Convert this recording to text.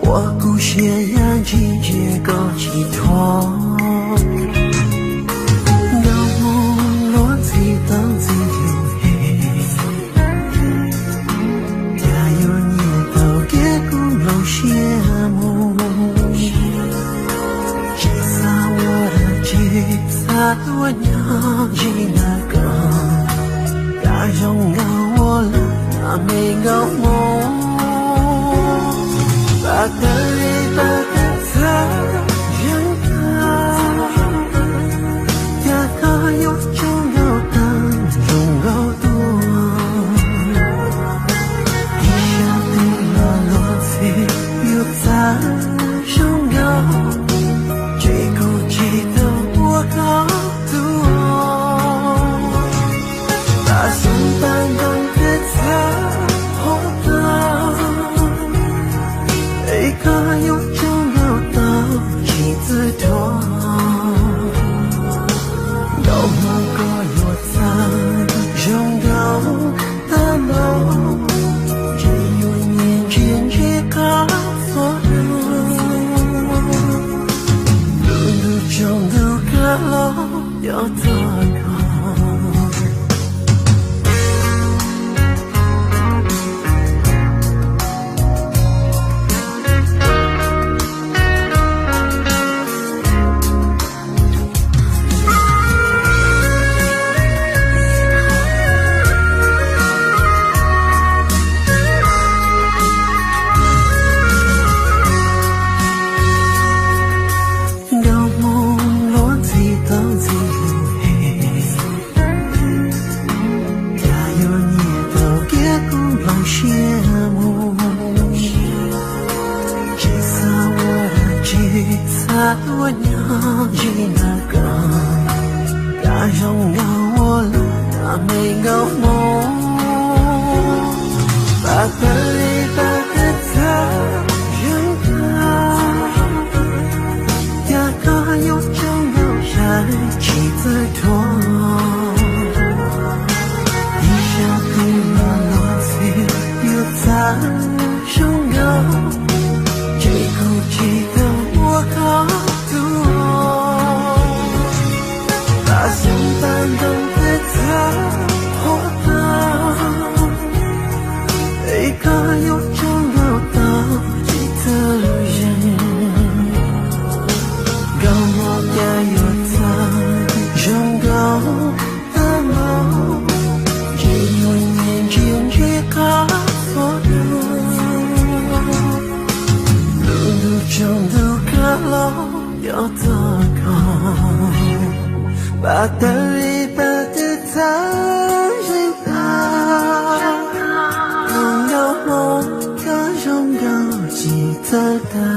Ua kuv siab yam ntsis ntsia koj tsis thuam, nkauj Hmoob luag ntxhi tau ntxhi lus es, cas yuav nyiam tau tias kuv nplooj siab mus. Tsis xav ua dab tsi, xav tuaj nyob ntsis ntawm koj, cas zoo nkauj ua luaj me nkauj Hmoob. Pab tawv li pab tawv txhawv zeeg tag, cas koj yuav tsaug nkauj tag zoo nkauj tuaj. Ib sab twg los luag ntxhi yuav txawv zoo nkauj, ces kuv tsis tau ua koj tus. Pab xyoob pab ntoo twb txhawv qhov tag, es koj yuav tsaug nkauj tau tsis txwm thuam. Nkauj Hmoob koj yuav txawv zoo nkauj tag npaum, ces yuav nyiam ntsia ntsis qab txhua lub, lub ntuj tsaus ntuj kawg los cov txog koj. Nkauj Hmoob luag ntxhi tau ntxhi lus es, cas yuav nyiam tau tias kuv nplooj siab mus. Tsis xav ua dab tsi, xav tuaj nyob ntsis ntawm koj, cas zoo nkauj ua luaj me nkauj Hmoob. Pab tawv li pab tawv txhawv zeeg tag, cas koj yuav tsaug nkauj sai tsis txwm thuam. Ib sab twg los luag ntxhi yuav txawv zoo nkauj, ces kuv tsis tau ua koj tus. Pab xyoob pab ntoo twb txhawv qhov tag, es koj yuav tsaug nkauj tau tsis txwm lub zeeg. Nkauj Hmoob cas yuav txawv zoo nkauj tag npaum, ces yuav nyiam ntsia ntsis qab txhua lub, lub ntuj tsaus ntuj kawg los cov txog koj. Pab tawv li pab tawv txhawv zeeg tag, nkauj Hmoob koj zoo nkauj tsis txawv tag.